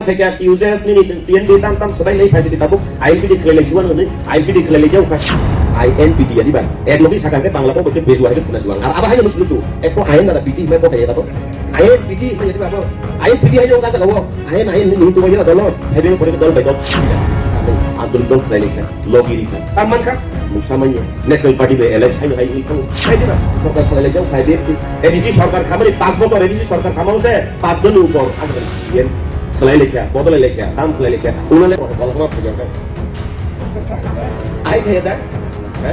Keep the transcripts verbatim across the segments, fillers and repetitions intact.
Khaikha T U J S nini T N B tam tam swbai lai phaisidi tabuk I N P T khlai lai suan hwnwi I N P T khlai lai jao kha. I N P T ya diba? Ek logi sakha khe Bangla ko bote beju hai khna suan. Ar aba hai nus nus. Ek to I N da P T mai ko hai tabuk. I N P T mai ya diba abo? I N P T hai jong ka jaga wo. I N I N ni tu ya dolo. Hai beng pore dol bai dol. Anchalik dol khlai lai kha. Logi ri kha. Tam man kha. Muksa manya. National Party bai alliance hai hai wi thang. Hai diba? Sorkar khlai lai jao hai be. A D C sorkar khamani pas bosor A D C sorkar khamao se pas jon ni upor. Ang kali C M. Swlai lai kha, bodolai lai kha, tam khlai lai kha, ulo le kok kok ma phajak kha. Ai khe da? Ha?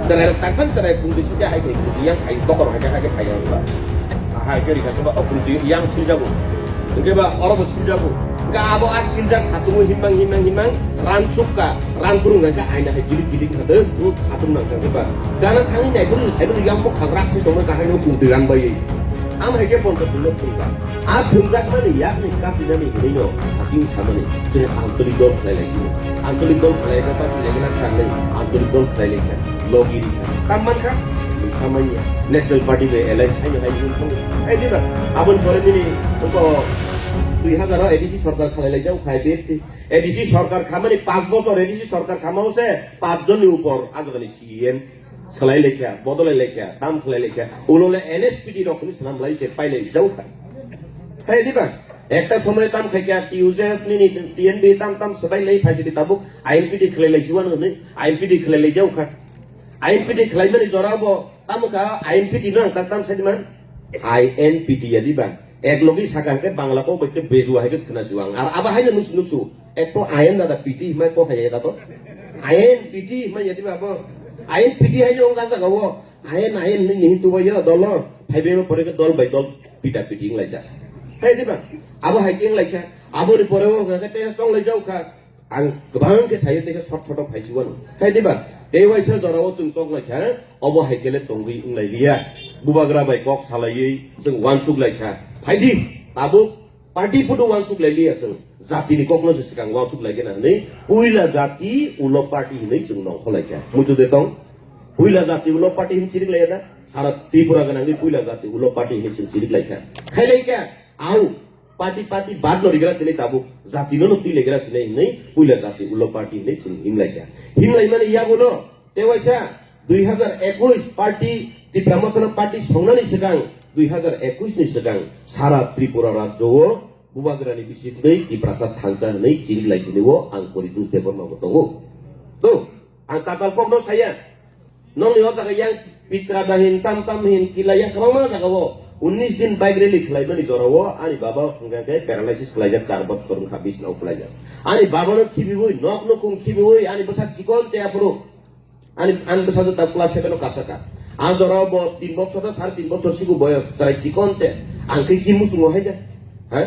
Cherai rok tang tang cherai kung bisi khe ai khe kung yang ai bokor hai khe hai khe phai yang ba. Hai khe ri kha ba o kung yang sil jago. Hingke ba oro bo sil jago. Ga abo a sil jak satumo himang himang himang ran suk ka, ran kurung ka aina hai jilik jilik kha de, bu satung nang kha ba. Gana thangwi nai kuru sai kuru yang bok khagrak si tongma kahai no kung twi ran bai. Am hai khe ponta sulok kung ka. A thumjakmani yakni kapinani hinwino asing samani chwng ancholik dol khlai lai sini. Ancholik dol khlai kha ta sinai gana kha nai ancholik dol khlai lai kha. Logi ri kha. Tam man kha? Samanya. National Party bai alliance hai hai hin thang. Ai diba? Aboni pore nini ko dui hazar o A D C sorkar khlai lai jao khai beti. A D C sorkar khamani pas bosor A D C sorkar khamao se pas jon ni upor ajagani C M. Swlai lai kha, bodolai lai kha, tam khlai lai kha. Ulo le N S P T rok ni swnam lai se pai lai jao kha. Hai diba? Ekta somoy tam khai kha T U J S nini T N B tam tam swbai lai phaisidi tabuk I N P T khlai lai suan hwnwi I N P T khlai lai jao kha. I N P T khlai mani jora bo tamo kha I N P T no ang tak tam sai man. I N P T ya diba? Ek logi sakha khe Bangla ko boite beju hai khe khna suan. Ar aba hai nus nus. Ek to I N da P T mai ko hai da to. I N P T mai ya diba bo? I N P T hai jong ga jaga wo. Ayen, ayen, nini hintu bai yo dolo, phaibe no pore ke dol bai dol pita piti wng lai jak. Hai diba? Abo hai khe wng lai kha. Abo ni pore o hwnkha khe tei tong lai jak kha. Ang kwbang khe sayo tei short short phai si wano. Hai diba? Tei waisa jora o chwng chok lai kha. Obo hai khe le tongwi wng lai liya. Bubagra bai kok salaiwi chwng wansuk lai kha. Phai di, tabuk. Party photo wansuk lai liya chwng, jati ni kok no se swkang wansuk lai khe na hwnwi, puila jati ulo party hwnwi chwng nongkho lai kha. Muitu de tong, puila jati ulo party hwnwi chirik lai da, sara Tripura gwnangwi puila jati ulo party hwnwi chwng chirik lai kha. Khai lai kha, au, party party bad no rigra sinai tabuk, jati no no twi lai gra sinai hwnwi, puila jati ulo party hwnwi chwng him lai kha. Him lai mani yago no, Tei waisa dui hazar ekush party, Tipra Motha no party songnani swkang, dui hazar ekush ni swkang sara Tripura rajyo o Bubagrani bisingtwi Tiprasa thansa hwnwi chirik lai tini o ang Poritos Debbarma bo tongo. To, ang tatal kok no saya, nongni o jaga yang pitra da hin, tam tam hin, kilai ya kwbangma jaga o unnish din bike rally khlaimani jora o ani baba hwnkha khe paralysis khlaijak char bochor wngkha bisna o khlaijak. Ani baba no khibiwi, nok nukhung khibiwi, ani bwsa chikon te aphuru Ani, ani bwsajwk ta class seven o kasa kha. A jora o bo tin bochor na sare tin bochor siku boyos, chwrai chikon te. Ang khe ki muchungo hai da? Ha?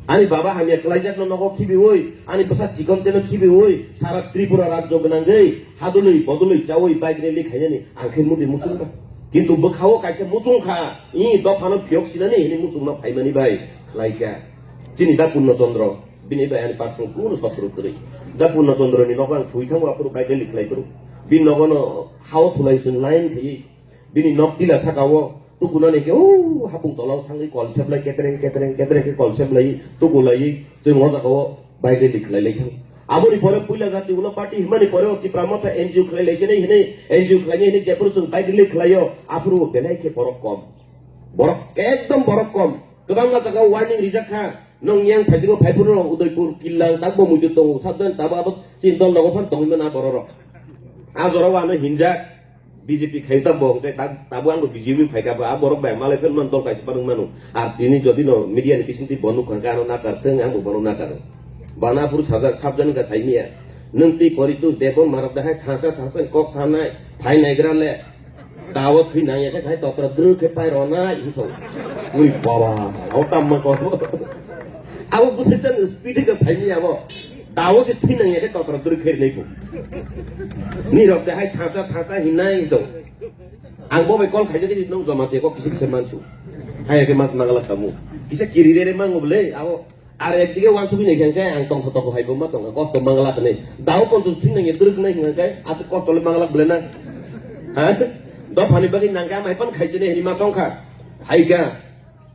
Ani baba hamya kwlaijak no nogo khibiwi, ani bwsa chikon te no khibiwi, sara Tripura rajyo gwnangwi, hadulwi bodolwi chawi bike rally khainani, ang khe mudi muchung ba. Kintu bwkha o kaisa muchung kha, i dopha no phiyok sinani hini muchung no phaimani bai khlai kha. Chini da Purno Chandra. Bini bai ani pasang kunu sotro kwrwi. Da Purno Chandra ni nogo ang thwi thango aphuru bike rally khlai phuru. Bini nogo no hao thulai chwng line khaiwi. Bini nok tila saka o tukunani khe o hapung tola o thangwi kol seplai ketreng ketreng ketreng khe kol seplai tukulaiwi chwng o jaga o bike rally khlai lai thang. Aboni pore puila jati ulo party himani pore o Tipra Motha N G O khlai lai sinai hinwi N G O khlai nai hinwi jephuru chwng bike rally khlai o aphuru belai khe borok kom. Borok ekdom borok kom. Kwbangma jaga o warning rijak kha. Nong yang phaisiko phaiphuru Udaipur, Killang, takbo muitu tongo, sabdan tabo abo chini dol nogo phan tongwi mano borok rok. A jora o ano hinjak, B J P khai takbo, hwnkhe tak-, tabo angbo B J P phaikha ba, a borok bai malai phano man dol kaisa phano mano. A tini jodi no media ni bisingtwi bo nukha hwnkhe ano nakar thwng, angbo bono nakar. Bana phuru sajak, sabdan ka saimiya. Nwng twi Poritos Debbarma rok dahai thansa thansa kok sanai, phai naigra le. Dawa thwi nang ya khe khai tokra drwk khe pai rona hinso. Ui baba, o tamma ko. Abo bwsai chan speed ka saini abo. Dawa se thwi nang ya khe tokra drwk khe rinai bo. Ni rok de hai thasa thasa hinai hinso. Ang bo bai call khaijak khe nung joma te ko kisi kisa mansu. Hai ke mas mangala kamu. Kisa kiri re re mangu bole abo. Ar ekdige wansugwi naikha hwnkhe ang tongkha tongkha hai bo ma tongkha, kosto mangla hwnwi. Dao ponchos thwi nangya drwk nai hwnkhe aswk kosto le mangla bwle na? Ha? Dophani bagwi nangkhe ama hai phano khaisini hwnwi ma chongkha. Hai kha.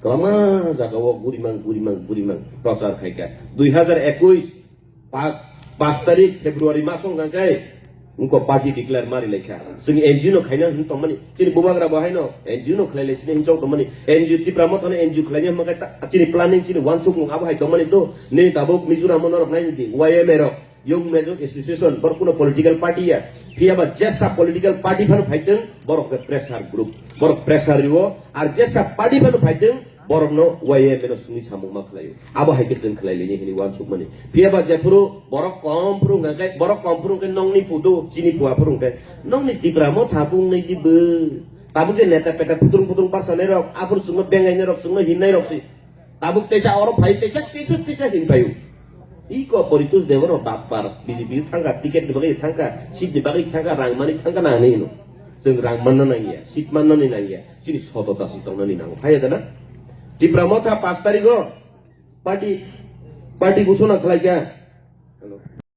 Kwbangma jagao gurimang, gurimang, gurimang prochar khaikha. Dui hazar ekush, pas, pas tarik February maso hwnkha khe wngkha party declare mari laikha. Chwng N G O no khaina hwn tongmani. Chini bubagra bo haino N G O no khlai lai sini hwn chong tongmani. N G O Tipra Motha no N G O khlaina hwn khe ta-, chini planning chini wansuk mung abo hai tongmani do. Nini tabuk Mizoram no norok nai di Y M A rok. Young Major Association, borok kuno political party ya. Phiya ba jesa political party phano phaiteng, borok ke pressure group. Borok pressure riwo, ar jesa party phano phaiteng, borok no Y M A no sini samung ma khlaio. Abo hai khe chwng khlai lini hini wansuk mani. Phiya ba jephuru borok kom phuru hwnkha khe, borok kom phuru hwnkhe nongni pudu, chini pua phuru hwnkhe, nongni Tipra Motha phung nai di bw. Tabuk je neta peta phutung phutung parsa nai rok, aphuru chwngno bengai nai rok, chwngno hin nai rok si. Tabuk teisa oro phai, teisa, teisa, teisa hin phaio. Iko Poritos Debbarma bapbar, B J P thangkha, ticket ni bagwi thangkha, seat ni bagwi thangkha, rang mani thangkha na hinwi hino. Chwng rang manna nangya, seat manna ni nangya, chini sotota si tongna ni nango. Phaiya dana? Tipra Motha pas tarigo party, party ghosona khlaikha. Hello.